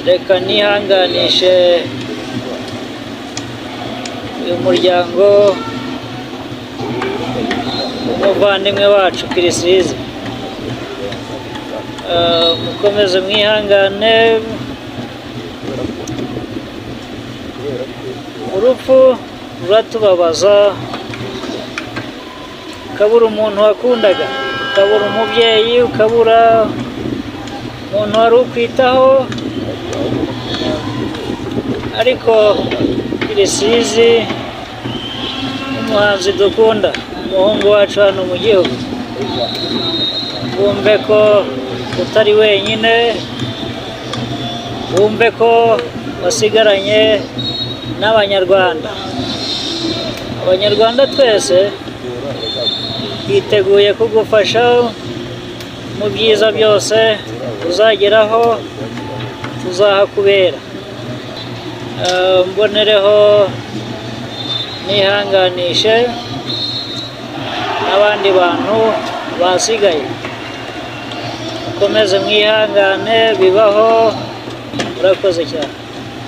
Reka nihanganishe uyu muryango w'umuvandimwe wacu Chriss Eazy. Mukomeze mwihangane. Urupfu ruratubabaza, ukabura umuntu wakundaga, ukabura umubyeyi, ukabura umuntu wari ukwitaho. Ariko Chriss Eazy, umuhanzi dukunda, umuhungu wacu hano mu gihugu, wumve ko utari wenyine, wumve ko wasigaranye n'Abanyarwanda. Abanyarwanda twese twiteguye kugufasha mu byiza byose uzageraho, tuzahakubera. Mbonereho nihanganishe n'abandi bantu basigaye. Mukomeze mwihangane, bibaho. Murakoze cyane.